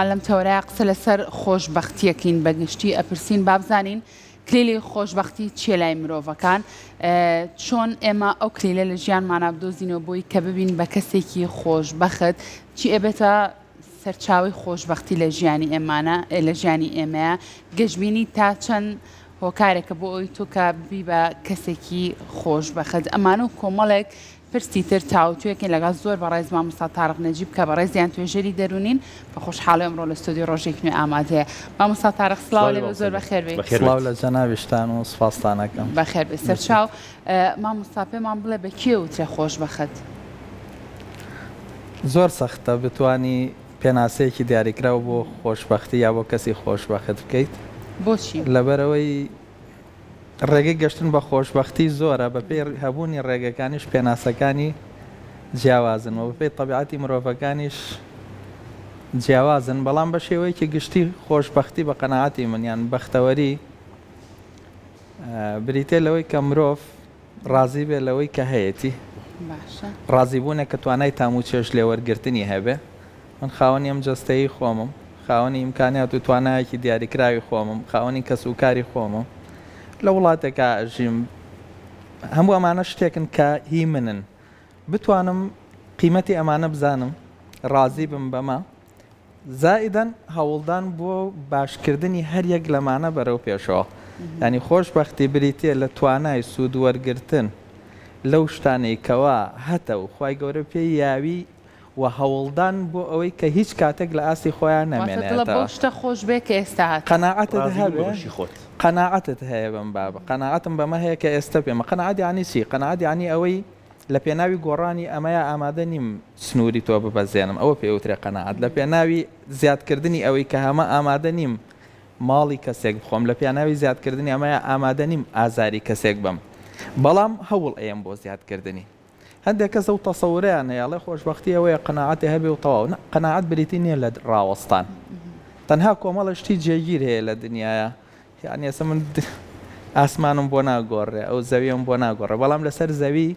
لەم تەوەرەیا قسە لەسەر خۆشبەختیەکەین بە گشتی ئەپرسین بابزانین کلیلی خۆشبەختی چیە لای مرۆڤەکان چۆن ئێمە ئەو کلیلە لە ژیانمانا بدۆزینەوە بۆی کە ببین بە کەسێکی خۆشبەخت چی ئەبێتە سەرچاوەی خۆشبەختی لە ژیانی ئێمانە لە ژیانی ئێمەیە گەشبینی تا چەند هۆکارێکە بۆ ئەوی تۆ کە ببی بە کەسێکی خۆشبەخت ئەمانە و کۆمەڵێک پرسی تر تاوتوێکەین لەگەڵ زۆر بەڕێز مامۆستا تارق نەجیب کە بەڕێزیان توێژەری دەروونین بە خۆشحاڵی ئەمڕۆ لە ستۆدیۆی ڕۆژێکی نوێ ئامادەیە. مامۆستا تارق سڵاو لێ بێ زۆر بەخێر بێی. سڵاو لە جەنابیشتان و سوپاستان ئەکەم. بەخێر بێی سەرچاو. مامۆستا پێمان بڵێ بە کێ وترێ خۆشبەخت؟ زۆر سەختە بتوانی پێناسەیەکی دیاریکراو بۆ خۆشبەختی یا بۆ کەسی خۆشبەخت بکەیت. بۆچی؟ لەبەرئەوەی ڕێگەی گەشتن بە خۆشبەختی زۆرە، بەپێی هەبوونی ڕێگەکانیش پێناسەکانی جیاوازن و بەپێی تەبیعەتی مرۆڤەکانیش جیاوازن، بەڵام بە شێوەیەکی گشتی خۆشبەختی بە قەناعەتی من یان بەختەوەری بریتیە لەوەی کە مرۆڤ ڕازی بێ لەوەی کە هەیەتی، باشە. ڕازیبوونێک کە توانای تام و چێژ لێوەرگرتنی هەبێ، من خاوەنی ئەم جەستەیەی خۆمم، خاوەنی ئیمکانیات و توانایەکی دیاریکراوی خۆمم، خاوەنی کەس و کاری خۆمم، لە وڵاتێکا ئەژیم، هەموو ئەمانە شتێکن کە هی منن، بتوانم قیمەتی ئەمانە بزانم، ڕازی بم بەمە، زائیدەن هەوڵدان بۆ باشکردنی هەر یەک لەمانە بەرەو پێشەوە. یانی خۆشبەختی بریتییە لە توانای سوودوەرگرتن لەو شتانەی کەوا هەتە و خوای گەورە پێی یاوی و هەوڵدان بۆ ئەوەی کە هیچ کاتێک لە ئاستی خۆیان واتە دڵت نەمێنێتەوە. بەو شتە خۆش بێ کە ئێستا هەتە. قەناعەتت ڕازی بوون بە هەبێ، بەشی خۆت. قەناعەتت هەیە بەم بابە. قەناعەتم بەمە هەیە کە ئێستە پێمە. قەناعەت یانی چی؟ قەناعەت یانی ئەوەی لە پێناوی گۆڕانی ئەمەیا ئامادە نیم سنووری تۆ ببەزێنم، ئەوە پێی وترێ قەناعەت. لە پێناوی زیادکردنی ئەوەی کە هەمە ئامادە نیم ماڵی کەسێک بخۆم، لە پێناوی زیادکردنی ئەمەیا ئامادە نیم ئازاری کەسێک بەم، بەڵام هەوڵ ئەیەم بۆ زیادکردنی. هەندێک کەس ئەو تەسەورەیان هەیە ئەڵێ خۆشبەختی ئەوەیە قەناعەتێ هەبێ و تەواو، نا قەناعەت بریتی نییە لە ڕاوەستان، تەنها کۆمەڵێ شتی جێگیر هەیە لە دنیایا، یانی ئێستا من ئاسمانم بۆ ناگۆڕێ ئەو زەویەم بۆ ناگۆڕێ بەڵام لەسەر زەوی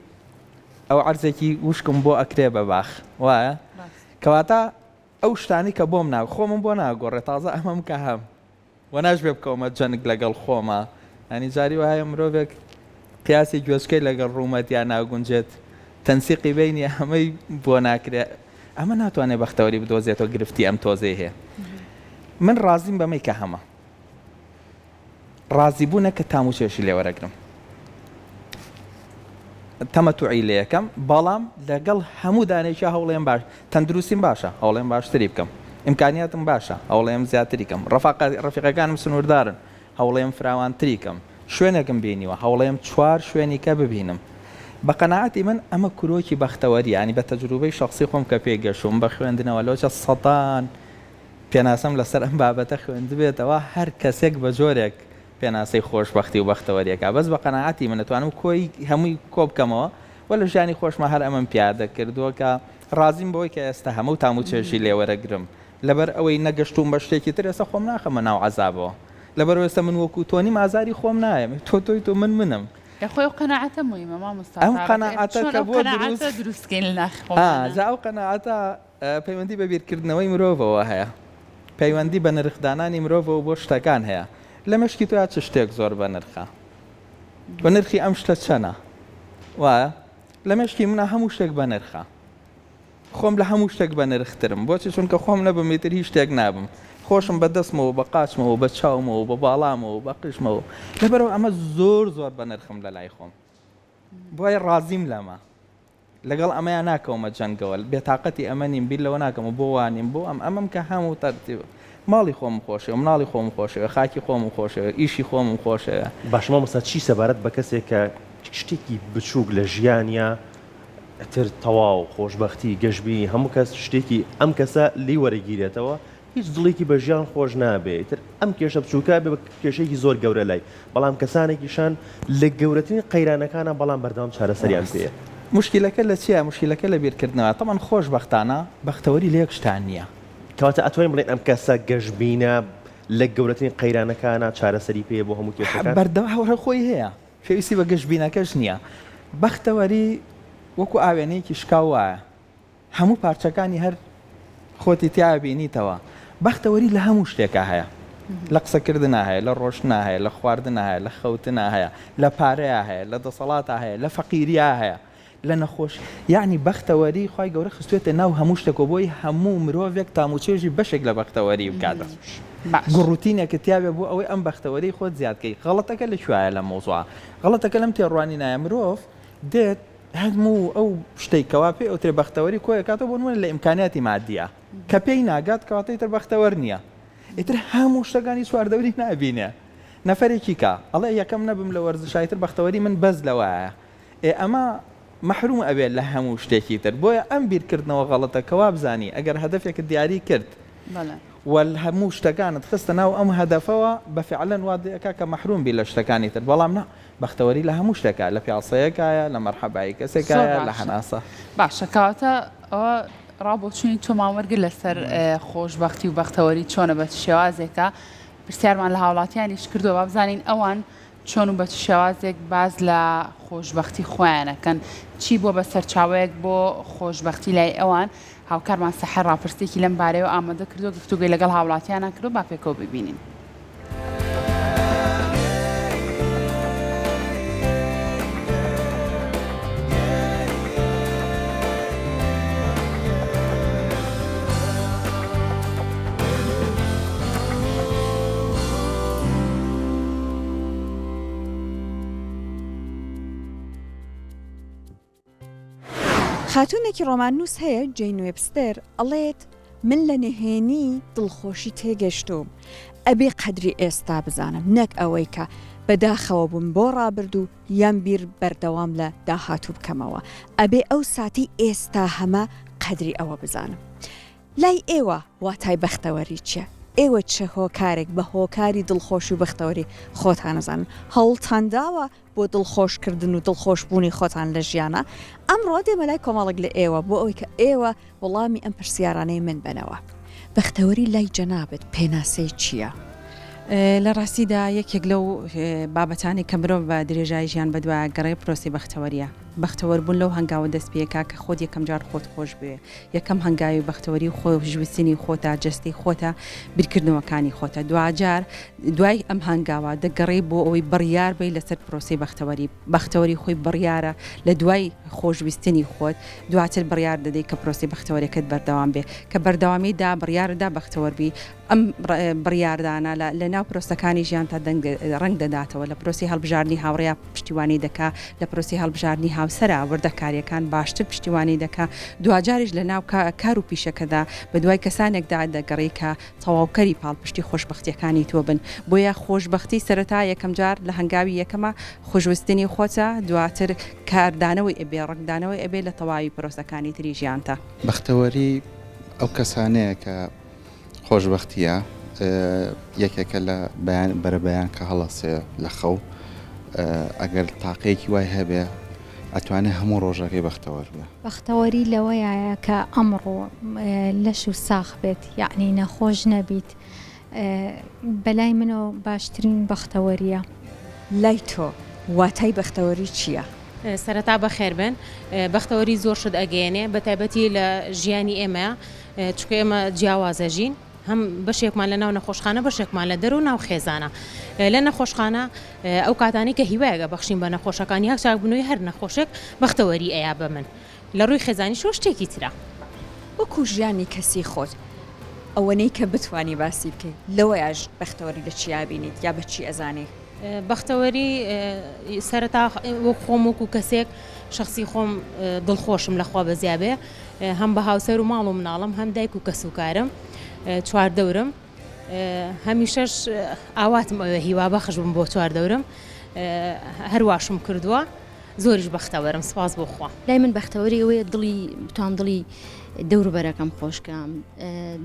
ئەو عەرزێکی وشکم بۆ ئەکرێ بە باخ وایە کەواتە ئەو شتانی کە بۆم نا خۆمم بۆ ناگۆڕێ تازە ئەمەم کە هەم وە ناشبێ بکەومە جەنگ لەگەڵ خۆما یانی جاری وایە مرۆڤێک قیاسی گوێچکەی لەگەڵ ڕوومەتیا ناگونجێت تەنسیقی بینی ئەمەی بۆ ناکرێ ئەمە ناتوانێت بەختەوەری بدۆزێتەوە گرفتی ئەم تۆزەی هەیە من ڕازیم بەمەی کە هەمە ڕازیبوونە کە تام و چێژی لێ وەرەگرم تەمەتوعی لێ یەکەم بەڵام لەگەڵ هەموو دانێکیا هەوڵێم باش تەندروستیم باشە هەوڵێم باشتری بکەم ئیمکانیاتم باشە هەوڵێم زیاتری کەم ڕەفاقە ڕەفیقەکانم سنووردارن هەوڵێم فراوانتری کەم شوێنێکم بینیوە هەوڵێم چوار شوێنی کە ببینم بە قەناعەتی من ئەمە کرۆکی بەختەوەریە یانی بە تەجروبەی شەخسی خۆم کە پێی گەشووم بە خوێندنەوە لەوچە سەدان پێناسەم لەسەر ئەم بابەتە خوێندبێتەوە، هەر کەسێک بە جۆرێک پێناسەی خۆشبەختی و بەختەوەری ئەکا، بەس بە قەناعەتی من ئەتوانم کۆی هەمووی کۆ بکەمەوە و لە ژیانی خۆشما هەر ئەمەم پیادە کردووە کە ڕازیم بەوەی کە ئێستا هەمە و تام و چێژی لێ وەرەگرم لەبەر ئەوەی نەگەشتووم بە شتێکی تر ئێستا خۆم ناخەمە ناو عەزابەوە لەبەرئەوەی ئێستا من وەکوو تۆ نیم ئازاری خۆم نایەم تۆ تۆیت و من منم. لە خۆی ئەو قەناعەتە موهیمە مامۆستا ئەم تارق ئێ قەناعەتە چۆن کە ئەو بۆ قەناعەتە دروست دروست کەین لە ناخی ئا خۆمانا؟ جا ئەو قەناعەتە پەیوەندی بە بیرکردنەوەی مرۆڤەوە هەیە، پەیوەندی بە نرخدانانی مرۆڤەوە بۆ شتەکان هەیە. لە مێشکی تۆیا چ شتێک زۆر بەنرخە؟ و نرخی ئەم شتە چەنە؟ وایە؟ لە مێشکی منا هەموو شتێک بەنرخە. خۆم لە هەموو شتێک بەنرخترم. بۆچی؟ چونکە خۆم نەبم ئیتر هیچ شتێک نابم. خۆشم بە دەستمەوە، بە قاچمەوە، بە چاومەوە، بە باڵامەوە، بە قژمەوە. لەبەرئەوە ئەمە زۆر زۆر بەنرخم لەلای خۆم. بۆیە ڕازیم لەمە. لەگەڵ ئەمەیا ناکەومە جەنگەوە بێتاقەتی ئەمە نیم بیر لەوە ناکەمەوە بۆ وا نیم بۆ ئەم ئەمەم کە هەموو تەرتیب ماڵی خۆمم خۆشەوێ مناڵی خۆمم خۆشەوێ خاکی خۆمم خۆشەوێ ئیشی خۆمم خۆشەوێ. باشە مامۆستا چی سەبارەت بە کەسێک کە شتێکی بچووک لە ژیانیا ئیتر تەواو خۆشبەختی گەشبینی هەموو کەس شتێکی ئەم کەسە لێی وەرەگیرێتەوە هیچ دڵێکی بە ژیان خۆش نابێ ئیتر ئەم کێشە بچووکە ئەبێ بە کێشەیەکی زۆر گەورە لای بەڵام کەسانێکیشان لە گەورەترین قەیرانەکانا بەڵام بەردەوام چارەسەریان پێیە. موشکیلەکە لە چیە؟ موشکیلەکە لە بیرکردنەوە. تەبعەن خۆشبەختانە بەختەوەری لە یەک شتا نیە. کەواتە ئەتوانین بڵێین ئەم کەسە گەشبینە لە گەورەترین قەیرانەکانا چارەسەری پێیە بۆ هەموو کێشەکان؟ بەردەوام هەر خۆی هەیە پێویستی بە گەشبینەکەش نیە. بەختەوەری وەکو ئاوێنەیەکی شکاو وایە. هەموو پارچەکانی هەر خۆتی تیا ئەبینیتەوە. بەختەوەری لە هەموو شتێکا هەیە. لە قسەکردنا هەیە، لە ڕۆشتنا هەیە، لە خواردنا هەیە، لە خەوتنا هەیە، لە پارەیا هەیە، لە دەسەڵاتا هەیە، لە فەقیریا هەیە، لە نەخۆشی یەعنی بەختەوەری خوای گەورە خستوێتە ناو هەموو شتێکەوە بۆی هەموو مرۆڤێک تام و چێژی بەشێک لە بەختەوەری بکات باش. گوڕوتینێکت تیابێ بۆ ئەوەی ئەم بەختەوەری خۆت زیاد کەی غەڵەتەکە لە کوێیە لەم مەوزوعە غەڵەتەکە لەم تێڕوانینایە مرۆڤ دێت هەموو ئەو شتەی کەوا پێی ئەوترێ بەختەوەری کۆیەکاتەوە بۆ نمونە لە ئیمکانیاتی مادیە کە پێی ناگات کەواتە ئیتر بەختەوەر نییە ئیتر هەموو شتەکانی چواردەوری نابینێ نەفەرێکی کە ئەڵێ یەکەم نەبم لە وەرزشا ئیتر بەختەوەری من بەس لەوایە ئێ ئەمە مەحروم ئەبێ لە هەموو شتێکی تر بۆیە ئەم بیرکردنەوە غەڵەتە کە وابزانی ئەگەر هەدەفێکت دیاری کرد و هەموو شتەکانت خستە ناو ئەم هەدەفەوە بە فعلەن وات لێ ئەکا کە مەحروم بی لە شتەکانی تر بەڵام نا بەختەوەری لە هەموو شتێکا لە پیاسەیەکایە لە مەرحەبایی زۆر کەسێکایە لە باشە هەناسە. باشە کەواتە ئەوە ڕا بۆچوونی تۆمان وەرگرت لەسەر خۆشبەختی و بەختەوەری چۆنە بە چ شێوازێکە پرسیارمان لە هاوڵاتیانیش کردووە با بزانین ئەوان چۆن و بە چ شێوازێک باس لە خۆشبەختی خۆیان ئەکەن؟ چی بووە بە سەرچاوەیەک بۆ خۆشبەختی لای ئەوان؟ هاوکارمان سەحەر ڕاپرسییەکی لەم بارەیەوە ئامادە کردووە، گفتوگۆی لەگەڵ هاوڵاتیانا کردووە، با پێکەوە بیبینین. خاتوونێکی ڕۆماننووس هەیە، جەین وێبستەر، ئەڵێت، من لە نهێنی دڵخۆشی تێگەشتووم، ئەبێ قەدری ئێستا بزانم، نەک ئەوەی کە بەداخەوە بووم بۆ ڕابردوو یان بیر بەردەوام لە داهاتوو بکەمەوە، ئەبێ ئەو ساتەی ئێستا هەمە قەدری ئەوە بزانم. لای ئێوە واتای بەختەوەری چیە؟ ئێوە چ هۆکارێک بە هۆکاری دڵخۆشی و بەختەوەری خۆتان ئەزانن؟ هەوڵتان داوە بۆ دڵخۆش کردن و دڵخۆش بوونی خۆتان لە ژیانا؟ ئەمڕۆ دێمە لای کۆمەڵێک لە ئێوە بۆ ئەوەی کە ئێوە وەڵامی ئەم پرسیارانەی من بەنەوە. بەختەوەری لای جەنابت پێناسەی چیە؟ لە ڕاستیدا یەکێک لەو بابەتانەی کە مرۆڤ بە درێژایی ژیان بەدوایە گەڕێ پرۆسەی بەختەوەریە. بەختەوەربوون لەو هەنگاوە دەست پێکا کە خۆت یەکەم جار خۆت خۆش بوێ. یەکەم هەنگاوی بەختەوەری و خۆشویستنی خۆتە، جەستەی خۆتە، بیرکردنەوەکانی خۆتە. دواجار دوای ئەم هەنگاوە دەگەڕێی بۆ ئەوەی بڕیار بەی لەسەر پرۆسەی بەختەوەری. بەختەوەری خۆی بڕیارە لە دوای خۆشویستنی خۆت، دواتر بڕیار دەدەی کە پرۆسەی بەختەوەریەکەت بەردەوام بێ. کە بەردەوامی دا بڕیارت دا بەختەوەر بی. ئەم بڕیاردانە لە ناو پرۆسەکانی ژیانتا دەنگ ڕەنگ دەداتەوە، لە پرۆسەی هەڵبژاردنی هاوڕێیا پشتیوانی دەکا، لە پرۆسەی هەڵبژاردنی هاوسەرا وردەکارییەکان باشتر پشتیوانی دەکا، دواجاریش لە ناو کار و پیشەکەدا بە دوای کەسانێکدا دەگەڕێی کە تەواوکەری پاڵپشتی خۆشبەختییەکانی تۆ بن. بۆیە خۆشبەختی سەرەتا یەکەمجار لە هەنگاوی یەکەما خۆشویستنی خۆتە، دواتر کاردانەوەی ئەبێ، ڕەنگدانەوەی ئەبێ لە تەواوی پرۆسەکانی تری ژیانتا. بەختەوەری ئەو کەسانەیە کە خۆشبەختییە یەکێکە لە بەیان بەرەبەیان کە هەڵەسێ لە خەو ئەگەر تاقەیەکی وای هەبێ ئەتوانێ هەموو ڕۆژەکەی بەختەوەر بێ. بەختەوەری لەوەیایە کە ئەمڕۆ لەش و ساخ بێت یەعنی نەخۆش نەبیت بەلای منەوە باشترین بەختەوەریە. لای تۆ واتای بەختەوەری چییە؟ سەرەتا بەخێربێن. بەختەوەری زۆر شت ئەگەیەنێ بەتایبەتی لە ژیانی ئێمەیا چونکە ئێمە جیاواز ئەژین هەم بەشێکمان لە ناو نەخۆشخانە بەشێکمان لە دەرەوە ناو خێزانە لە نەخۆشخانە ئەو کاتانەی کە هیوایەک ئەبەخشین بە نەخۆشەکان یا چاکبوونەوەی هەر نەخۆشێک بەختەوەری ئەیا بە من لە ڕووی خێزانیشەوە شتێکی ترە. وەکو ژیانی کەسی خۆت ئەوەنەی کە بتوانی باسی بکەی لەوەیاش بەختەوەری لە چیا بینیت یا بە چی ئەزانی؟ بەختەوەری سەرەتا وەک خۆم وەکو کەسێک شەخسی خۆم دڵخۆشم لەخوا بەزیابێ هەم بە هاوسەر و ماڵ و مناڵم هەم دایک و کەسوکارم چواردەورم هەمیشەش ئاواتم ئەوێ هیوا بەخش بم بۆ چواردەورم هەرواشم کردووە زۆریش بەختەوەرم سپاس بۆ خوا. لای من بەختەوەری ئەوەیە دڵی بتوانم دڵی دەوروبەرەکەم خۆشکەم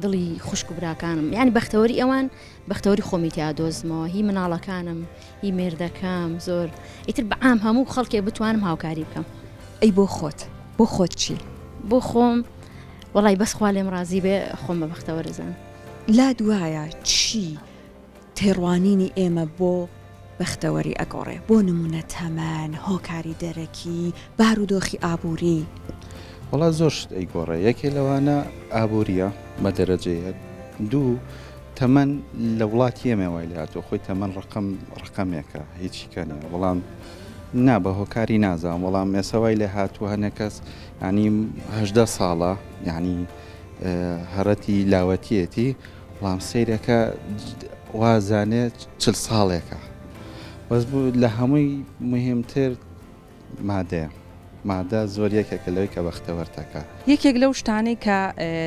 دڵی خوشک و براکانم یعنی بەختەوەری ئەوان بەختەوەری خۆمی تیا دۆزمەوە هی مناڵەکانم هی مێردەکەم زۆر ئیتر بە عام هەموو خەڵکێ بتوانم هاوکاری بکەم. ئەی بۆ خۆت بۆ خۆت چی؟ بۆ خۆم وەڵای بەس خوا لێم ڕازی بێ خۆم بە بەختەوەر ئەزانم. لات وایە چی تێڕوانینی ئێمە بۆ بەختەوەری ئەگۆڕێ؟ بۆ نموونە تەمەن، هۆکاری دەرەکی، بارودۆخی ئابووری. وەڵا زۆر شت ئەیگۆڕێ یەکێ لەوانە ئابووریە بە دەرەجە یەک. دوو تەمەن لە وڵاتی ئێمە وای لێهاتووە خۆی تەمەن ڕەقەم ڕەقەمێکە هیچی کە نیە بەڵام نا بە هۆکاری نازانم بەڵام ئێستا وای لێ هاتووە هەنێک کەس یعنی 18 ساڵە یعنی هەڕەتی لاوەتیەتی بەڵام سەیرەکە وازانێ چل ساڵێکە بەس بوو لە هەمووی مهمتر مادەیە. مادە زۆر یەکێکە لەوەی کە بەختەوەرتەکا. یەکێک لەو شتانەی کە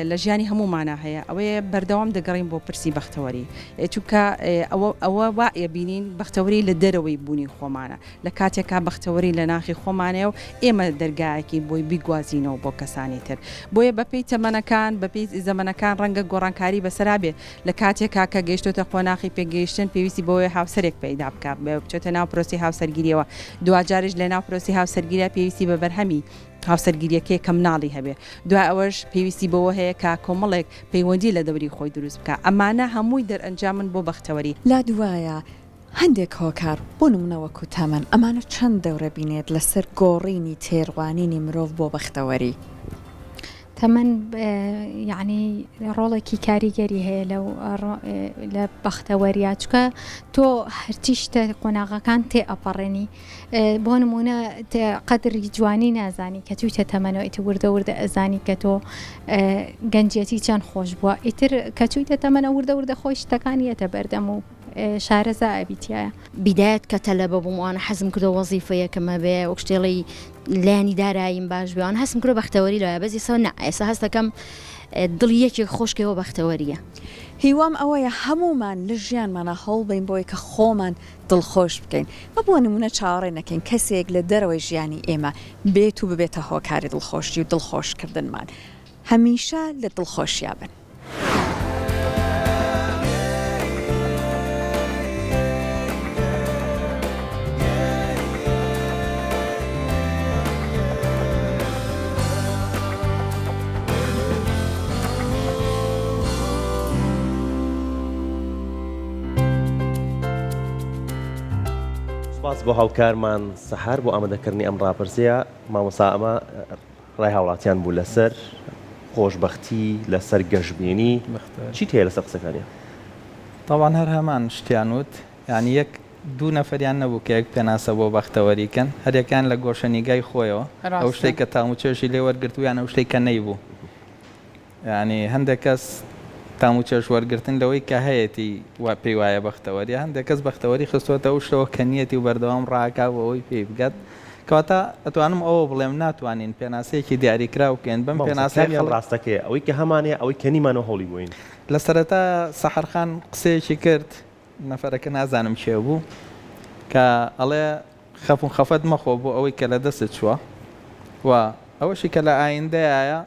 لە ژیانی هەموومانا هەیە ئەوەیە بەردەوام دەگەڕێین بۆ پرسی بەختەوەری چونکە ئەوە ئەوە وا ئەبینین بەختەوەری لە دەرەوەی بوونی خۆمانە لە کاتێکا بەختەوەری لە ناخی خۆمانەیە و ئێمە دەرگایەکین بۆی بیگوازینەوە بۆ کەسانی تر بۆیە بەپێی تەمەنەکان بەپێی زەمەنەکان ڕەنگە گۆڕانکاری بەسەرا بێ لە کاتێکا کە گەیشتۆتە قۆناخی پێگەیشتن پێویستی بەوەیە هاوسەرێک پەیدا بکا بچێتە ناو پرۆسەی هاوسەرگیریەوە دواجاریش لە ناو پرۆسەی هاوسەرگیریا پێویستی بە بەرهەمی هاوسەرگیریەکەی کە مناڵی هەبێ دوای ئەوەش پێویستی بەوە هەیە کە کۆمەڵێک پەیوەندی لە دەوری خۆی دروست بکا ئەمانە هەمووی دەرئەنجامن بۆ بەختەوەری. لات وایە هەندێک هۆکار، بۆ نموونە وەکو تەمەن، ئەمانە چەند دەورە بینێت لەسەر گۆڕینی تێڕوانینی مرۆڤ بۆ بەختەوەری؟ تەمەن یەعنی ڕۆڵێکی کاریگەری هەیە لەو لە بەختەوەریا چکە تۆ هەرچی شتە قۆناغەکان تێ ئەپەڕێنی بۆ نمونە قەدری جوانی نازانی کە چوویتە تەمەنەوە ئیتر وردە وردە ئەزانی کە تۆ گەنجەتی چەند خۆش بووە ئیتر کە چوویتە تەمەنە وردە وردە خۆی شتەکان یەتە بەردەم و شارەزا ئەبی تیایا. بیدایەت کە تەلەبە بووم وانە حەزم کردوە وەزیفەیەکم هەبێ وەک شتێڵی لایەنی داراییم باش بێ وانە هەستم کردوە بەختەوەری لەوایە بەس ئێستا نا ئێستا هەست دەکەم دڵی یەکێک خۆش کەی ئەوە بەختەوەریە. هیوام ئەوەیە هەموومان لە ژیانمانا هەوڵبەین بۆی کە خۆمان دڵخۆش بکەین و بۆ نموونە چاوەڕێ نەکەین کەسێک لە دەرەوەی ژیانی ئێمە بێت و ببێتە هۆکاری دڵخۆشی و دڵخۆشکردنمان هەمیشە لە دڵخۆشیا بن. سوپاس بۆ هاوکارمان سەحەر بۆ ئامادەکردنی ئەم ڕاپرسیە مامۆستا ئەمە ڕای هاوڵاتیان بوو لەسەر خۆشبەختی، لەسەر گەشبینی، چیت هەیە لەسەر قسەکانیان؟ تەبعەن هەر هەمان شتیان وت، یانی یەک دوو نەفەریان نەبوو کە یەک پێناسە بۆ بەختەوەری کەن، هەریەکەیان لە گۆشەنیگای خۆیەوە، ئەو شتەی کە تام و چێژی لێ وەرگرتبوو یان ئەو شتەی کە نەیبوو. یانی هەندێک کەس تام و چێژ وەرگرتن لەوەی کە هەیەتی وا پێی وایە بەختەوەریە، هەندێک کەس بەختەوەری خستووەتە ئەو شتەوە کە نییەتی و بەردەوام ڕائەکا بۆ ئەوەی پێی بگات. کەواتە ئەتوانم ئەوە بڵێم ناتوانین پێناسەیەکی دیاریکراو بکەین بەم مامۆستا پێناسەیە کامیان خەڵک. ڕاستەکەیە ئەوەی کە هەمانە یا ئەوەی کە نیمانە و هەوڵی بۆین؟ لە سەرەتا سەحەر خان قسەیەکی کرد نەفەرەکە نازانم کێ بوو کە ئەڵێ خەف و خەفەت مەخۆ بۆ ئەوەی کە لە دەستت چووە و ئەوەشی کە لە ئایندەیایە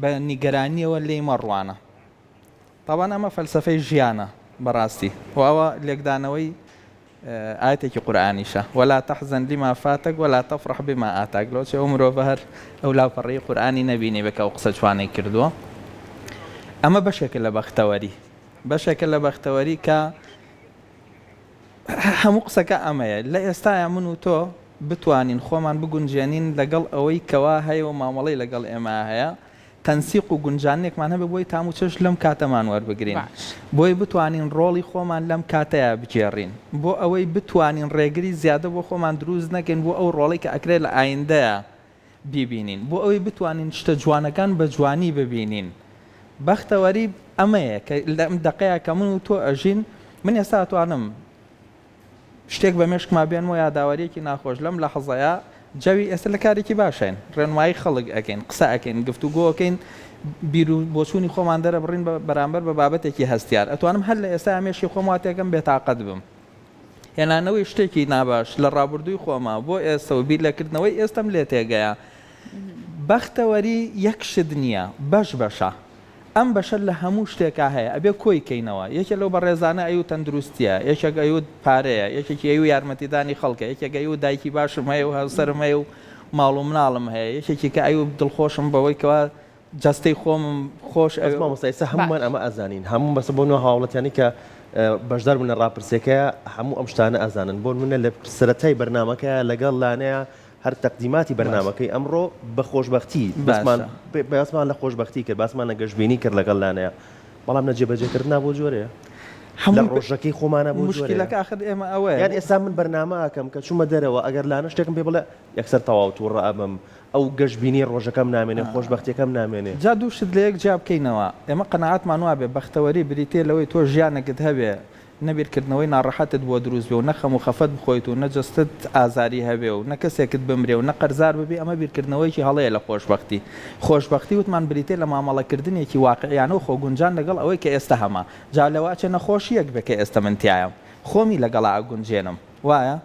بە نیگەرانییەوە لێی مەڕوانە. تەبعەن ئەمە فەلسەفەی ژیانە بەڕاستی و ئەوە لێکدانەوەی ئایەتێکی قورئانیشە، ولا تحزن لما فاتک ولا تفرح بما آتاک، لەوەچێ ئەو مرۆڤە هەر ئەو لاپەڕەی قورئانی نەبینیبێ کە ئەو قسە جوانەی کردووە. ئەمە بەشێکە لە بەختەوەری، بەشێکە لە بەختەوەری کە هەموو قسەکە ئەمەیە، لە ئێستایا من و تۆ بتوانین خۆمان بگونجێنین لەگەڵ ئەوەی کەوا هەیە و مامەڵەی لەگەڵ ئێمە هەیە، تەنسیق و گونجاندنێکمان هەبێ بۆی تام و چێژ لەم کاتەمان وەربگرین، بۆی بتوانین ڕۆڵی خۆمان لەم کاتەیا بگێڕین، بۆ ئەوەی بتوانین ڕێگری زیادە بۆ خۆمان دروست نەکەین بۆ ئەو ڕۆڵەی کە ئەکرێ لە ئایندەیا بیبینین، بۆ ئەوەی بتوانین شتە جوانەکان بە جوانی ببینین. بەختەوەری ئەمەیە کە لەم دەقەیا کە من و تۆ ئەژین، من ئێستا ئەتوانم شتێک بە مێشکما بێنمەوە یاداوەریەکی ناخۆش لەم لەحزەیا جەوی ئێستا لە کارێکی باشین ڕێنمایی خەڵک ئەکەین قسە ئەکەین گفتوگۆ ئەکەین بیر و بۆچوونی خۆمان دەرەبڕین بە بەرامبەر بە بابەتێکی هەستیار ئەتوانم هەر لە ئێستا مێشکی خۆم وا تێکەم بێتاقەت بم هێنانەوەی شتێکی ناباش لە ڕابردووی خۆما بۆ ئێستا و بیر لەکردنەوەی ئێستم لێ تێگەیە بەختەوەری یەک شت نییە بەش بەشە ئەم بەشە لە هەموو شتێکا هەیە ئەبێ کۆی کەینەوە یەکێ لەو بەڕێزانە ئەیوت تەندروستیە یەکێک ئەیوت پارەیە یەکێکی ئەیوت یارمەتیدانی خەڵکە یەکێک ئەیوت دایکی باشم هەیە و هاوسەرم هەیە و ماڵ و مناڵم هەیە یەکێکی کە ئەیوت دڵخۆشم بەوەی کەوا جەستەی خۆمم خۆش بەس ئەوێ مامۆستا ئێستا هەموومان باش. ئەمە ئەزانین هەموو بەسە بۆ نوە هاوڵەتیانی کە بەشدار بوون لە ڕاپرسیەکەیا هەموو ئەم شتانە ئەزانن بۆ نمونە لە سەرەتای بەرنامەکەیا لەگەڵ لانەیا هەر تەقدیماتی باشە. بەرنامەکەی ئەمڕۆ بە خۆشبەختی باسمان باشە. باسمان لە خۆشبەختی کرد باسمان لە گەشبینی کرد لەگەڵ لانەیا. بەڵام لە جێبەجێکردنا بۆ جۆرەیە لە ڕۆژەکەی خۆمانە بۆ جۆرەیە. موشکیلەکە ئاخر ئێمە ئەوەیە. یان ئێستا من بەرنامە ئەکەم کە چوومە دەرەوە ئەگەر لانە شتێکم پێ بڵێ یەکسەر تەواو تووڕە ئەبم ئەو گەشبینی ڕۆژەکەم نامێنێ خۆشبەختیەکەم نامێنێ. جا دوو شت لە یەک جیا بکەینەوە ئێمە قەناعەتمان وابێ بەختەوەری بریتیە لەوەی تۆ ژیانێکت هەبێ نە بیرکردنەوەی ناڕەحەتت بۆ دروست بێ و نە خەم و خەفەت بخۆیت و نە جەستەت ئازاری هەبێ و نە کەسێکت بمرێ و نە قەرزار ببی، ئەمە بیرکردنەوەیەکی هەڵەیە لە خۆشبەختی. خۆشبەختی وتمان بریتیە لە مامەڵەکردنێکی واقعیانە و خۆگونجان لەگەڵ ئەوەی کە ئێستە هەمە، جا لەوە ئەچێ نەخۆشییەک بێ کە ئێستە من تیایم خۆمی لەگەڵا ئەگونجێنم، وایە؟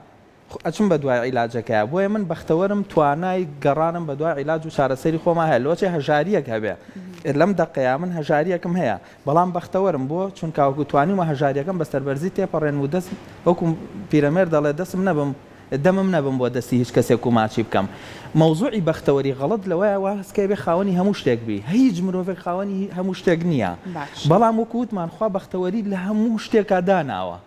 ئەچم بە دوای عیلاجەکەیا بۆیە من بەختەوەرم توانای گەڕانم بە دوای عیلاج و چارەسەری خۆما هەیە لۆچێ هەژاریەک هەبێ لەم دەقەیا من هەژاریەکم هەیە بەڵام بەختەوەرم بۆ چونکا وەکو توانیومە هەژاریەکەم بە سەربەرزی تێپەڕێنم و دەست وەکو پیرەمێرد دەڵێ دەسم نەبم دەمم نەبم بۆ دەستی هیچ کەسێک و ماچی بکەم مەوزوعی بەختەوەری غەڵەت لەوەیە وا هەست کەی ئەبێ خاوەنی هەموو شتێک بی هیچ مرۆڤێک خاوەنی هەموو شتێک نییە بەڵام وەکو وتمان خوا بەختەوەری لە هەموو شتێکا داناوە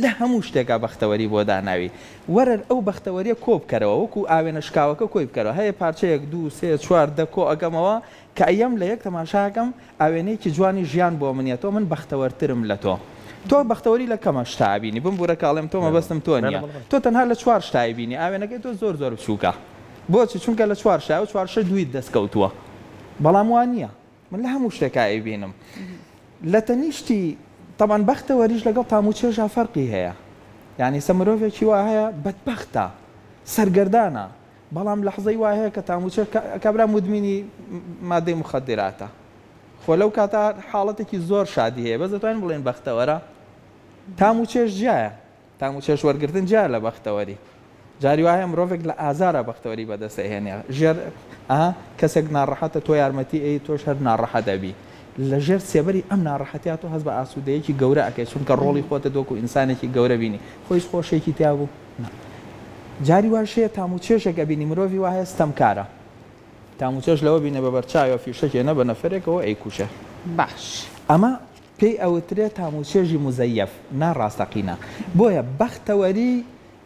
لە هەموو شتێکا بەختەوەری بۆ داناوی. وەرە ئەو بەختەوەریە کۆ بکەرەوە وەکو ئاوێنە شکاوەکە کۆی بکەرەوە هەیە پارچەیەک دوو سێ چوار دە کۆ ئەکەمەوە کە ئەیەم لە یەک تەماشا ئەکەم ئاوێنەیەکی جوانی ژیان بۆ منیە تۆ من بەختەوەرترم لە تۆ تۆ بەختەوەری لە کەمە شتا ئەبینی بمبورە کە ئەڵێم تۆ مەبەستم تۆ نیە تۆ تەنها لە چوار شتا ئەیبینی ئاوێنەکەی تۆ زۆر زۆر بچوکە بۆچی چونکە لە چوار شتایە ئەو چوار شتە دوویت دەست کەوتووە بەڵام وا نیە من لە هەموو شتێکا ئەیبینم لە تەنیشتی تەبعەن بەختەوەریش لەگەڵ تام و چێژا فەرقی هەیە یانی سە مرۆڤێکی وا هەیە بەدبەختە سەرگەردانە بەڵام لەحزەی وا هەیە کە تام و چێژ کابرا مدمینی مادەی مخدراتە خۆ لەو کاتە حاڵەتێکی زۆر شادی هەیە بەس دەتوانین بڵێن بەختەوەرە تام و چێژ جیایە تام و چێژ وەرگرتن جیایە لە بەختەوەری. جاری وا هەیە مرۆڤێک لە ئازارا بەختەوەری بەدەست ئەهێنێ. ژێر ئا کەسێک ناڕەحەتە تۆ یارمەتی ئەی تۆش هەر ناڕەحەت ئەبی. لە ژێر سێبەری ئەم ناڕەحەتیا تۆ هەست بە ئاسوودەیەکی گەورە ئەکەی چونکە ڕۆڵی خۆتت وەکو ئینسانێکی گەورە بینی. خۆ هیچ خۆشیەکی تیا بوو؟ نا. جاری واش هەیە تام و چێژێک ئەبینی مرۆڤی وا هەیە ستەمکارە. تام و چێژ لەوە بینێ بە بەرچاویەوە فیشەکێ نە بە نەفەرێکەوە ئەیکوژێ. باش. ئەمە پێی ئەوترێ تام و چێژی موزەیەف، نا ڕاستەقینە. بۆیە بەختەوەری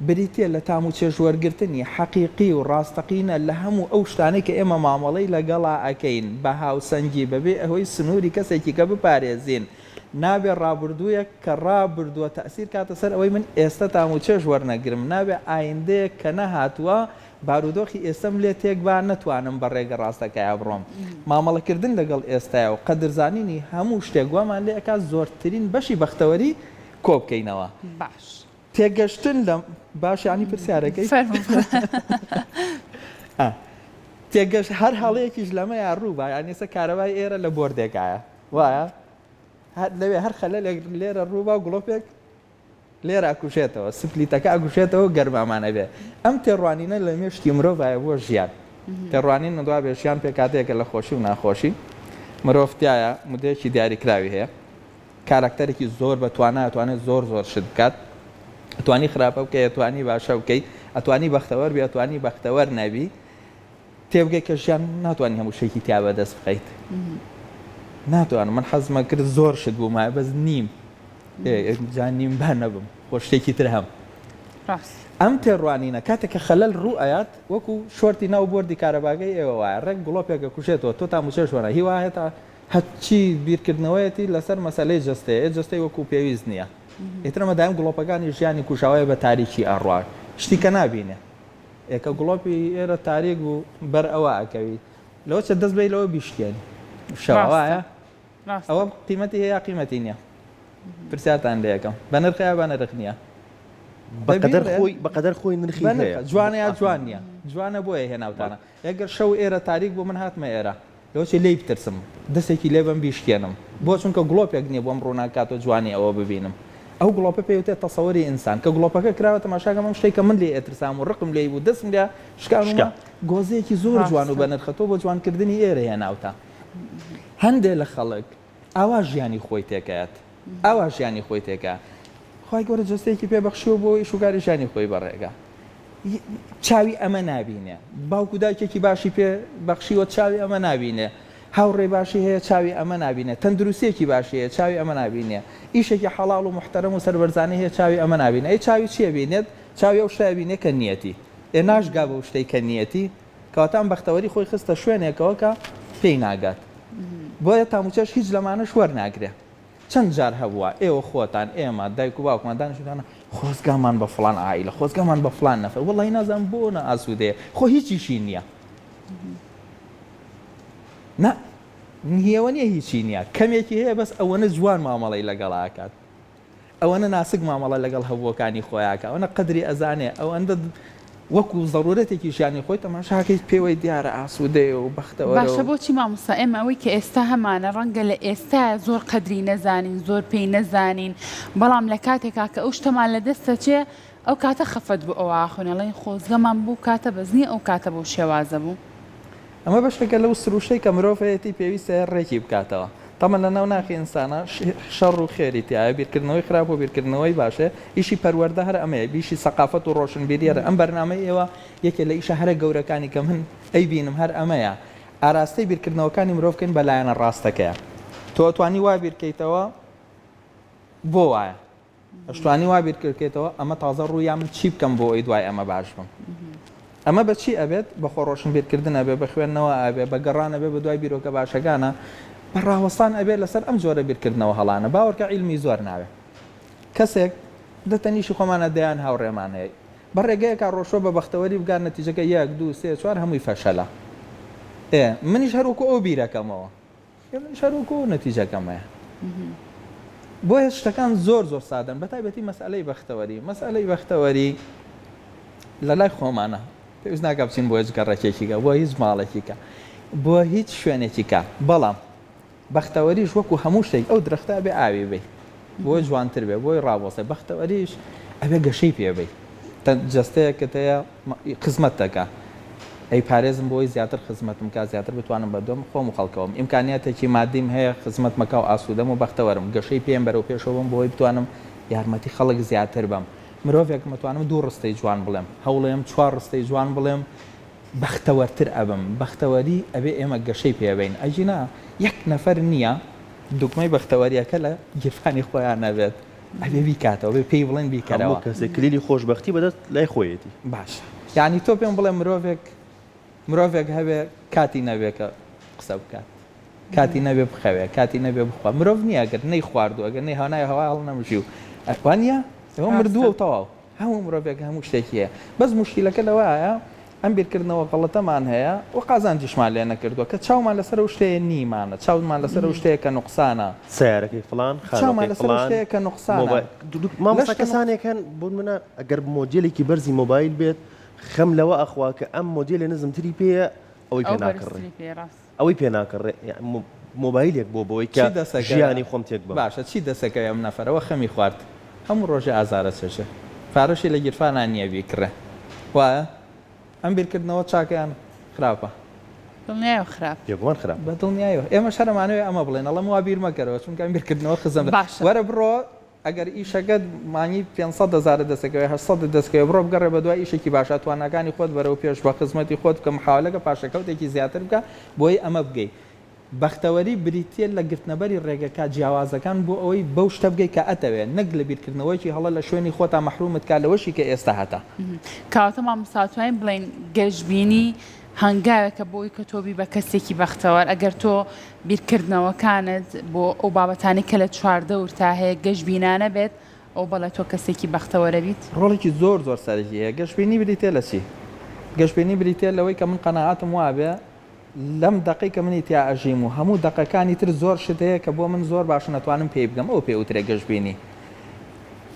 بریتییە لە تام و چێژ وەرگرتنی حەقیقی و ڕاستەقینە لە هەموو ئەو شتانەی کە ئێمە مامەڵەی لەگەڵا ئەکەین بە هاوسەنگی بەبێ ئەوەی سنووری کەسێکی کە بپارێزین. نابێ ڕابردوویەک کە ڕابردووە تەئسیر کاتە سەر ئەوەی من ئێستە تام و چێژ وەرنەگرم. نابێ ئایندەیەک کە نەهاتووە بارودۆخی ئێستەم لێ تێک با نەتوانم بە ڕێگە ڕاستەکەیا بڕۆم. مامەڵەکردن لەگەڵ ئێستایا و قەدرزانینی هەموو شتێک وامان لێ ئەکات زۆرترین بەشی بەختەوەری کۆ بکەینەوە. باش. تێگەشتن لەم باش یانی پرسیارەکەی؟ فەرموو. ئا. تێگەشت هەر هەڵەیەکیش لەمەیا ڕوو با یانی ئێستا کارەبای ئێرە لە بۆردێکایە وایە؟ هەر لەوێ هەر خەلەلێک لێرە ڕوو با گڵۆپێک لێرە ئەکوژێتەوە، سپلیتەکە ئەگوشێتەوە و گەرمامان ئەبێ. ئەم تێڕوانینە لە مێشکی مرۆڤایە بۆ ژیان. تێڕوانین من وابێ ژیان پێکهاتەیەکە لە خۆشی و ناخۆشی. مرۆڤ تیایا مودەیەکی دیاریکراوی هەیە. کاراکتەرێکی زۆر بە توانا ئەتوانێ زۆر زۆر شت بکات. ئەتوانی خراپە بکەی، ئەتوانی باشە بکەی، ئەتوانی بەختەوەر بی، ئەتوانی بەختەوەر نەبی. تێبگەی کە ژیان ناتوانی هەموو شتێکی تیا بەدەست بخەیت. ناتوانم من حەزمە کرد زۆر شت بوومایە بەس نیم. جا نیم با نەبم خۆ شتێکی تر هەم. ئەم تێڕوانینە کاتێک کە خەلەل ڕوو ئەیات وەکو شۆرتی ناو بۆردی کارەباگەی ئێوە وایە ڕێک گڵۆپێک ئەکوژێتەوە تۆ تام و چێژ وەرە هی وایە تا هەرچی بیرکردنەوەیەتی لەسەر مەسەلەی جەستەیە ئێ جەستەی وەکو پێویست نییە ئیتر ئەمە دایم گڵۆپەکانی ژیانی کوژاوەیە بە تاریکی ئەڕوا شتی کە نابینێ ئێ کە گڵۆپی ئێرە تاریک بوو بەر ئەوە ئەکەوی لەوە چێ دەست بەی لەوە بیشکێنی شەوە وایە ئەوە قیمەتی هەیە یا قیمەتی نییە؟ پرسیارتان لێ ئەکەم بە نرخە یا بە نرخ نییە؟ بەقەدەر خۆی بەقەدەر خۆی نرخی هەیە. جوانە یا جوان نییە؟ جوانە بۆیە هێناوتانە. ئەگەر شەو ئێرە تاریک بوو من هاتمە ئێرە لەوەچێ لێی بترسم دەستێکی لێ بەم بیشکێنم بۆ چونکە گڵۆپێک نییە بۆم ڕووناک کاتەوە جوانی ئەوە ببینم ئەو گڵۆپە پێی وتێ تەسەوری ئینسان کە گڵۆپەکە کراوە تەماشاکەم ئەم شتەی کە من لێی ئەترسام و ڕقم لێی بوو دەستم لێ شکانومە گۆزەیەکی زۆر جوان و بەنرخە تۆ بۆ جوانکردنی ئێرە هێناوتە هەندێ لە خەڵک ئاوا ژیانی خۆی تێکەیات ئاوا ژیانی خۆی تێکا خوای گەورە جەستەیەکی پێ بەخشیوە بۆ ئیش و کاری ژیانی خۆی بەڕێگا چاوی ئەمە نابینێ باوک و دایکێکی باشی پێ بەخشیوە چاوی ئەمە نابینێ هاوڕێ باشی هەیە چاوی ئەمە نابینێ تەندروستیەکی باشی هەیە چاوی ئەمە نابینێ ئیشێکی حەڵاڵ و محتەرەم و سەربەرزانەی هەیە چاوی ئەمە نابینێ ئەی چاوی چیە بینێت چاوی ئەو شتە بینێ کە نیەتی ئێ ناشگا بەو شتەی کە نیەتی کەواتە ئەم بەختەوەری خۆی خستە شوێنێکەوە کە پێی ناگات. بۆیە تاموچەش هیچ لەمانەش وەرناگرێ. چەند جار هەبووە ئێوە خۆتان ئێمە دایک و باوکمان دانیشتووتانە خۆزگامان بە فڵان عائیلە خۆزگامان بە فڵان نەفەر وەڵی نازانم بۆ نا ئاسوودەیە خۆ هیچیشی نییە نا نییەوە نییە هیچی نییە کەمێکی هەیە بەس ئەوەنە جوان مامەڵەی لەگەڵا ئەکات ئەوەنە ناسک مامەڵە لەگەڵ هەبووەکانی خۆیا ئەکا، ئەوەنە قەدری ئەزانێ، ئەوەندە وەکو زەرورەتێکی ژیانی خۆی تەماشاکەیت پێوەی دیارە ئاسوودەیە و بەختەوەرە باشە و. بۆچی مامۆستا ئێمە ئەوەی کە ئێستا هەمانە ڕەنگە لە ئێستایا زۆر قەدری نەزانین زۆر پێی نەزانین بەڵام لە کاتێکا کە ئەو شتەمان لە دەست ئەچێ ئەو کاتە خەفەت بۆ ئەوە ئاخۆین ئەڵێین خۆزگەمان بوو کاتە بەس نیە ئەو کاتە بەو شێوازە بوو. ئەمە بەشێکە لەو سروشتەی کە مرۆڤ هەیەتی پێویستە ڕێکی بکاتەوە. تەمەن لە ناو ناخی ئینسانا شەڕ و خێری تیایە، بیرکردنەوەی خراپ و بیرکردنەوەی باش هەیە، ئیشی پەروەردە هەر ئەمەیە، ئیشی سەقافەت و ڕۆشنبیری هەر ئەم بەرنامەی ئێوە یەکێ لە ئیشە هەرە گەورەکانی کە من ئەیبینم هەر ئەمەیە، ئاراستەی بیرکردنەوەکانی مرۆڤ بکەین بە لایەنە ڕاستەکەیا. تۆ ئەتوانی وا بیرکەیتەوە بۆ وایە؟ ئەشتوانی وا بیرکردکەیتەوە ئەمە تازە ڕوویا من چی بکەم بۆ ئەوی دوای ئەمە باش بم ئەمە بە چی ئەبێت بە خۆ ڕۆشنبیرکردن ئەبێ بە خوێندنەوە ئەبێ بە گەڕان ئەبێ بە دوای بیرۆکە باشەکانە بە ڕاوەستان ئەبێ لەسەر ئەم جۆرە بیرکردنەوە هەڵانە باوەڕکە عیلمی زۆر ناوێ کەسێک دە تەنیشی خۆمانە دەیان هاوڕێمان هەیە بە ڕێگەیەکا ڕۆشوە بە بەختەوەری بگات نەتیجەکە یەک دوو سێ چوار هەمووی فەشەلە ئێ منیش هەر وەکو ئەو بیرەکەمەوە ئێ منیش هەر وەکو ئەو نەتیجەکەم هەیە. بۆیە شتەکان زۆر زۆر سادەن بە تایبەتی مەسئەلەی بەختەوەری. مەسئەلەی بەختەوەری لە لای خۆمانە. پێویست ناکا بچین بۆ هیچ گەڕەکێکی کە، بۆ هیچ ماڵێکی کە، بۆ هیچ شوێنێکی کە. بەڵام بەختەوەریش وەکو هەموو شتێک ئەو درەختە ئەبێ ئاوی بەی بۆی جوانتر بێ، بۆی ڕابوەستێ. بەختەوەریش ئەبێ گەشەی پێ بەی. جەستەیەکت هەیە خزمەت دەکا ئەیپارێزم بۆی زیاتر خزمەتم کا زیاتر بتوانم بە دۆم خۆم و خەڵکەوەم ئیمکانیاتێکی مادیم هەیە خزمەت مەکا و ئاسوودەم و بەختەوەرم گەشەی پێم بەرەو پێشەوە بم بۆی بتوانم یارمەتی خەڵک زیاتر بەم مرۆڤێکم ئەتوانم دوو ڕستەی جوان بڵێم هەوڵێم چوار ڕستەی جوان بڵێم بەختەوەرتر ئەبم بەختەوەری ئەبێ ئێمە گەشەی پێ بەین ئەگینا یەک نەفەر نییە دوگمەی بەختەوەریەکە لە گیرفانی خۆیان نەبێت. ئەبێ بیکاتەوە بێ پێی بڵێن بیکەرەوە. هەموو کەسێک کلیلی خۆشبەختی بەدەست لای خۆیەتی. باشە یانی تۆ پێم بڵێ مرۆڤێک مرۆڤێک هەبێ کاتی نەبێ کە قسە بکات کاتی نەبێ بخەوێ کاتی نەبێ بخوا مرۆڤ نییە ئەگەر نەی خواردو ئەگەر نەی هەنای هەوا هەڵنەمژی و وا نییە ئەوە مردووە و تەواو هەموو مرۆڤێک هەموو شتێکی هەیە بەس موشکیلەکە لەوەیە ئەم بیرکردنەوە غەڵەتەمان هەیە و قازانجیشمان لێ نەکردووە کە چاومان لەسەر ئەو شتەیە نیمانە چاومان لەسەر ئەو شتەیە کە نوقسانە. سەیارەکەی فڵان، چاومان خانوەکەی لەسەر ئەو فڵان، شتەیە کە نوقسانە. مۆبایل مامۆستا لەشتە نوق. کەسانێک هەن بۆ نمونە ئەگەر مۆدێلێکی بەرزی مۆبایل بێت خەم لەوە ئەخوا کە ئەم مۆدێلە نزمتری پێیە ئەوەی ئەو پێ ناکڕێ. بەرزتری پێیە ڕاست. ئەوەی پێ ناکڕێ یانی مۆبایلێک بۆ بەوەی کە چی دەسەکەوێ ژیانی خۆم تێک بەم. باشە چی دەسەکەوێ ئەم نەفەرەوە خەمی خوارد هەموو ڕۆژێ ئازارە چێژێ پارەشی لە گیرفانا نییە بیکڕێ وایە؟ ئەم بیرکردنەوە چاکە یان خراپە؟ دڵنیایەوە خراپە. بێگومان خراپە. بە دڵنیایەوە. ئێمەش هەر ئەمانەوێ ئەمە بڵێین. ئەڵێم وا بیر مەکەرەوە، چونکە ئەم بیرکردنەوە خزم. باشە. وەرە بڕۆ ئەگەر ئیشەکەت مانگی 500 هەزارت دەستەکەوێ، 800 دەستکەوێ، بڕۆ بگەڕێ بە دوای ئیشێکی باشا، تواناکانی خۆت بەرەو پێش بە، خزمەتی خۆت بکە، محاوەلەکە پاشەکەوتێکی زیاتر بکە بۆی ئەمە بگەی. بەختەوەری بریتییە لە گرتنەبەری ڕێگەکا جیاوازەکان بۆ ئەوەی بەو شتە بگەی کە ئەتەوێ، نەک لە بیرکردنەوەیەکی هەڵە لە شوێنی خۆتا مەحرومت کا لەوەشی کە ئێستا هەتە. کەواتە مامۆستا ئەتوانین بڵێین گەشبینی هەنگاوێکە بۆ ئەوەی کە تۆ بی بە کەسێکی بەختەوەر، ئەگەر تۆ بیرکردنەوەکانت بۆ ئەو بابەتانەی کە لە چواردەورتا هەیە گەشبینانە بێت، ئەو بەڵێ تۆ کەسێکی بەختەوەرەبیت. ڕۆڵێکی زۆر زۆر سەرەکی هەیە. گەشبینی بریتییە لە چی؟ گەشبینی بریتییە لەوەی کە من قەناعەتم وابێ لەم دەقەی کە منی تیا ئەژیم و هەموو دەقەکانی تر زۆر شت هەیە کە بۆ من زۆر باشن ئەتوانم پێی بگەم ئەوە پێ ئوترێ گەشبینی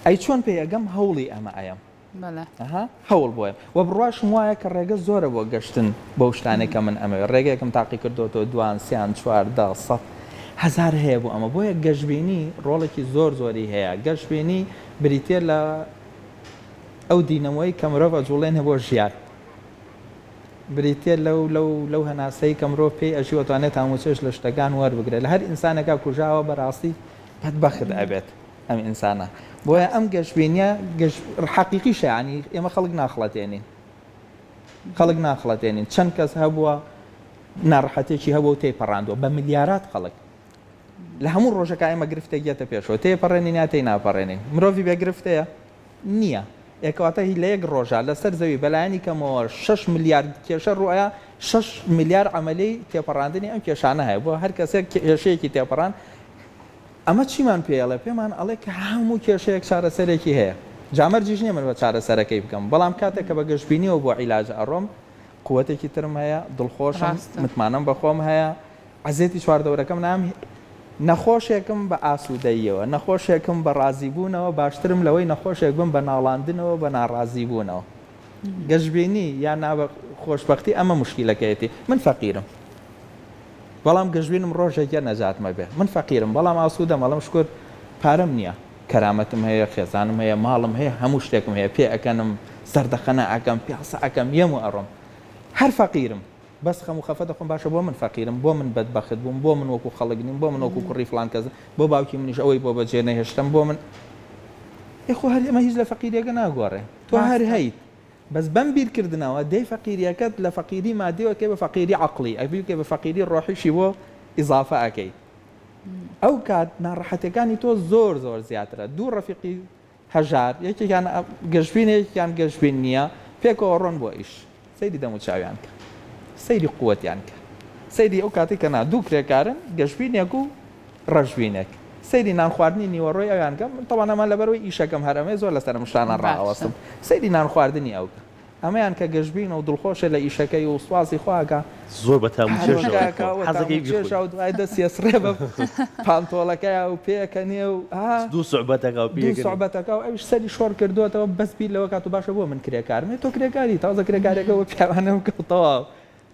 ئەی چۆن پێی ئەگەم هەوڵی ئەمە ئەیەم بەڵێ. ئەها هەوڵ بۆیە وە بڕواشم وایە کە ڕێگە زۆرە بۆ گەشتن بەو شتانەی کە من ئەمەوێ ڕێگەیەکم تاقی کردۆتەوە دوان سیان 14 سەد هەزار هەیە بۆ ئەمە بۆیە گەشبینی ڕۆڵێکی زۆر زۆری هەیە گەشبینی بریتیە لە ئەو دینەمۆی کە مرۆڤ ئەجوڵێنێ بۆ ژیان بریتیە لەو لەو لەو هەناسەی کە مرۆڤ پێی ئەژی و ئەتوانێت تام و چێژ لە شتەکان وەربگرێت لە هەر ئینسانێکا کوژاوە بەراستی بەدبەخت ئەبێت ئەم ئینسانە بۆیە ئەم گەشبینیە گەش حەقیقیشە یانی ئێمە خەڵک ناخڵەتێنین خەڵک ناخڵەتێنین چەند کەس هەبووە ناڕەحەتێکی هەبوو و تێیپەڕاندووە بە ملیارات خەڵک لە هەموو ڕۆژەکە ئێمە گرفتێک یەتە پێشەوە تێپەڕێنین یا تێی ناپەڕێنین مرۆڤی بێ گرفتەیە نییە. ئێ کەواتە هی لە یەک ڕۆژا لەسەر زەوی بەلایەنی کەمەوە شەش ملیار کێشە ڕوئەیا، شەش ملیار عەمەلیەی تێپەڕاندنی ئەم کێشانە هەیە، بۆ هەر کەسێک کێشەیەکی تێپەڕاند. ئەمە چیمان پێ ئەڵێ؟ پێمان ئەڵێ کە هەموو کێشەیەک چارەسەرێکی هەیە. جا مەرجیش نییە من بە چارەسەرەکەی بگەم، بەڵام کاتێک کە بە گەشبینییەوە بۆ عیلاج ئەڕۆم، قوەتێکی ترم هەیە، دڵخۆشم، ڕاستە. متمانەم بە خۆم هەیە، عەزێتی چواردەورەکەم نام، نەخۆشێکم بە ئاسوودەییەوە، نەخۆشێکم بە ڕازیبوونەوە باشترم لەوەی نەخۆشێک بم بە ناڵاندنەوە، بە ناڕازیبوونەوە. گەشبینی یا نا خۆشبەختی ئەمە موشکیلەکەیەتی. من فەقیرم. بەڵام گەشبینم ڕۆژێک یە نەجاتم ئەبێ. من فەقیرم بەڵام ئاسوودەم ئەڵێم شوکر پارەم نییە کەرامەتم هەیە خێزانم هەیە ماڵم هەیە هەموو شتێکم هەیە پێ ئەکەنم زەردەخەنە ئەکەم پیاسە ئەکەم یەم و ئەڕۆم هەر فەقیرم بەس خەم و خەفەت دەخۆم باشە بۆ من فەقیرم بۆ من بەدبەخت بووم بۆ من وەکو خەڵک نیم بۆ من وەکو کوڕی فڵان کەس بۆ باوکی منیش ئەوەی بۆ بەجێ نەهێشتم بۆ من ئێ خۆ هەر ئەمە هیچ لە فەقیریەکە ناگۆڕێ تۆ هەر ڕاستە. هەیت بەس بەم بیرکردنەوە دێی فەقیریەکەت لە فەقیری مادیەوە ئەکەی بە فەقیری عەقڵی ئەبی بکەی بە فەقیری ڕۆحیشی بۆ ئیزافە ئەکەی ئەو کات ناڕەحەتیەکانی تۆ زۆر زۆر زیاترە دوو ڕەفیقی هەژار یەکێکیان گەشبینە یەکێکیان گەشبین نییە پێکەوە ڕۆن بۆ ئیش سەیری دەم و چاویان کە سەیری قوەتیان کە سەیری ئەو کاتەی کە نا دوو کرێکارن گەشبینێک و ڕەشبینێک سەیری نان خواردنی نیوەڕۆی ئەویان کە من تەبعەن ئەمە لەبەرئەوەی ئیشەکەم هەر ئەمەیە زۆر لەسەر ئەم شتانە باشە. ڕائەوەستم سەیری نان خواردنی ئەو کە ئەمەیان کە گەشبینە و دڵخۆشە لە ئیشەکەی و سوپاسی خوا ئەکا زۆر بە تام و چێژەوە پارۆکە ئەکا و تام حەزەکەی و بیخۆی. چێژە و دوای دەستی ئەسڕێ بە پانتۆڵەکەیا و پێئەکەنێ و ها دوو سوعبەت ئەکا و دوو پێئەکەنێ. سوعبەت ئەکا و ئەویش سەری شۆڕ کردۆتەوە بەس بیر لەوە کات و باشە بۆ من کرێکارم ئێ تۆ کرێکاری تازە کرێکاریەکە بۆ پیاوانە بکە و تەواو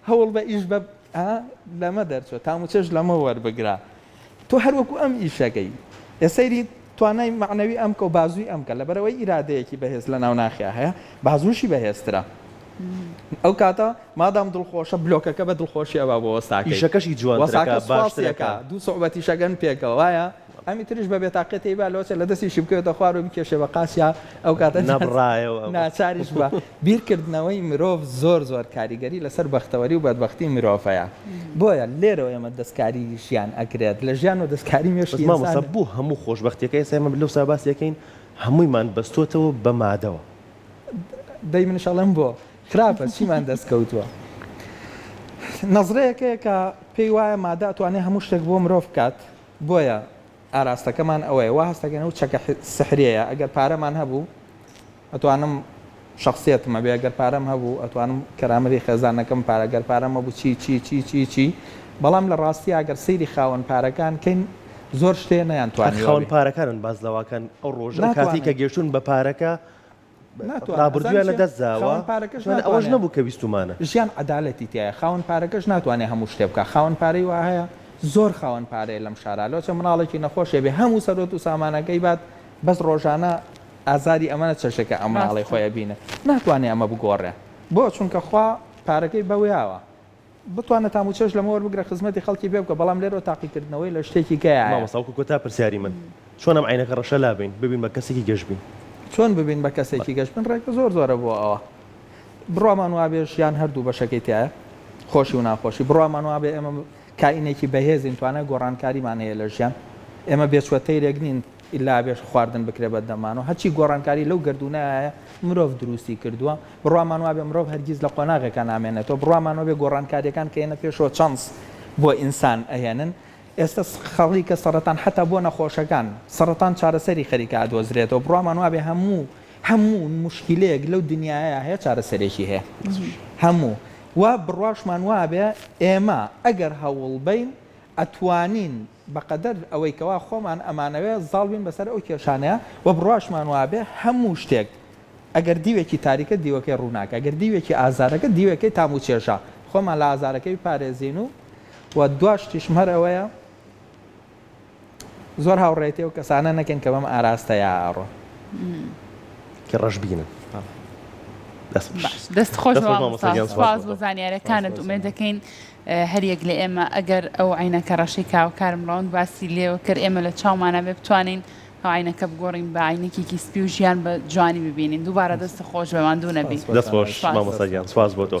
هەوڵ بە ئیش بە ئا لەمە دەرچۆ تام و چێژ لەمە وەربگرە تۆ هەر وەکو ئەم ئیشەکەی ئێ سەیری توانای مەعنەوی ئەم کە و بازووی ئەم کە لەبەرئەوەی ئیرادەیەکی بەهێز لەناو ناخیا هەیە بازووشی بەهێزترە ئەو کاتە مادام دڵخۆشە بلۆکەکە بە دڵخۆشی ئەبا بۆ وەستاکەی ئیشەکەشی جوانترەکە وەساکە باشترەکە سوپاسیەکە دوو سوعبەتیشەکەن پێکەوە وایە ئەمی تریش بە بێتاقەتی ئەیبا لەوەچە لە دەستیشی بکەوێتە خوار و بکێشێ بە قاچیا ئەو کاتە نەبڕایەوە ئەمە. ناچاریش بە بیرکردنەوەی مرۆڤ زۆر زۆر کاریگەری لەسەر بەختەوەری و بەدبەختی مرۆڤ هەیە بۆیە لێرەوە ئێمە دەستکاری ژیان ئەکرێت لە ژیان و دەستکاری بەس مێشکی مامۆستا ئینسان بۆ هەموو خۆشبەختیەکە ئێستا ئێمە لەو سا باسی ئەکەین هەموویمان بەستۆتەوە بە مادەوە. دەی منیش ئەڵێم بۆ خراپە چیمان دەست کەوتووە نەزرەیەک هەیە کە پێی وایە مادە ئەتوانێ هەموو شتێک بۆ مرۆڤ بکات بۆیە ئاراستەکەمان ئەوەیە وا هەستەکەین ئەو چەکە سحریەیە ئەگەر پارەمان هەبوو ئەتوانم شەخسیەتم هەبێ ئەگەر پارەم هەبوو ئەتوانم کەرامەتی خێزانەکەم پارە گەر پارەم هەبوو چی چی چی چی چی بەڵام لە ڕاستیا گەر سەیری خاوەن پارەکان کەین زۆر شتێ نەیان هەر توانیوە خاوەن بێ پارەکانن باس لەوەکەن ئەو ڕۆژە ئەو کاتەی کە ناتوانن گەیشتوون بە پارەکە ناتوانن ئەزانی ڕابردوویان لە چیە دەست داوە خاوەن پارەکەش توانە ئەوەش ناتوانێ نەبوو کە ویستوومانە. ژیان عەدالەتی تیایە خاوەن پارەکەش ناتوانێ هەموو شتێ بکا خاوەن پارەی وا هەیە زۆر خاوەن پارەیە لەم شارا لۆچە مناڵێکی نەخۆشێ بێ هەموو سەروەت و سامانەکەی بات بەس ڕۆژانە ئازاری ئەمە نەچەشێ کە ئەم مناڵەی ڕاستە. خۆی ئەبینێ ناتوانێ ئەمە بگۆڕێ بۆ چونکە خوا پارەکەی بەویاوە بتوانە تام و چێژ لەمە وەربگرە خزمەتی خەڵکی پێ بکە بەڵام لێرەوە تاقیکردنەوەی لە شتێکی کەیایە. مامۆستا وەکو کۆتا پرسیاری من چۆن ئەم عەینەکە ڕەشە لابەین ببین بە کەسێکی گەشبین؟ چۆن ببین بە کەسێکی گەشبین ڕێگە زۆر زۆرە بۆ ئەوە بڕوامان وابێ ژیان هەردوو بەشەکەی تیایە خۆشی و ناخۆشی بڕوامان وابێ ئێمە کائینێکی بەهێزین توانای گۆڕانکاریمان هەیە لە ژیان ئێمە بێچوە تەیرێک نین ئیلا بێ خواردن بکرێ بە دەمانەوە هەرچی گۆڕانکاری لەو گەردوونایە مرۆڤ دروستی کردووە بڕوامان وابێ مرۆڤ هەرگیز لە قۆناغێکا نامێنێتەوە بڕوامان وابێ گۆڕانکاریەکان کە یەنە پێشەوە چانس بۆ ئینسان ئەهێنن ئێستا خەڵیکە سەڕەتان حەتا بۆ نەخۆشەکان سەڕەتان چارەسەری خەریکە ئەدۆزرێتەوە بڕوامان وابێ هەموو هەموو موشکیلەیەک لەو دنیایە هەیە چارەسەرێکی هەیە هەموو و بڕواشمان وابێ ئێمە ئەگەر هەوڵ بەین ئەتوانین بەقەدەر ئەوەی کەوا خۆمان ئەمانەوێ زاڵ بین بەسەر ئەو کێشانەیا وە بڕواشمان وابێ هەموو شتێک ئەگەر دیوێکی تاریکە دیوەکەی ڕووناکە ئەگەر دیوێکی ئازارەکە دیوێکەی تام و چێژە خۆمان لە ئازارەکەی بپارێزین و وە دوا شتیشم هەر ئەوەیە زۆر هاوڕێیەتی ئەو کەسانە نەکەین کە بەم ئاراستەیا ئەڕۆن. کە ڕەشبینن. دەست خۆش. باش دەست خۆش دەست خۆش مامۆستا مامۆستا گیان سوپاس سوپاس بۆ بۆ تۆ. زانیارەکانت ئومێد دەکەین هەریەک لە ئێمە ئەگەر ئەو عەینەکە ڕەشەی کاوەکارم ڕەوەند باسی لێوە کرد ئێمە لە چاومانا بێ بتوانین ئەو عەینەکە بگۆڕین بە عەینەکێکی سپی و ژیان بە جوانی ببینین دووبارە دەست خۆش بێ ماندوو نەبی دەست خۆش سوپاس. مامۆستا گیان سوپاس بۆ تۆ.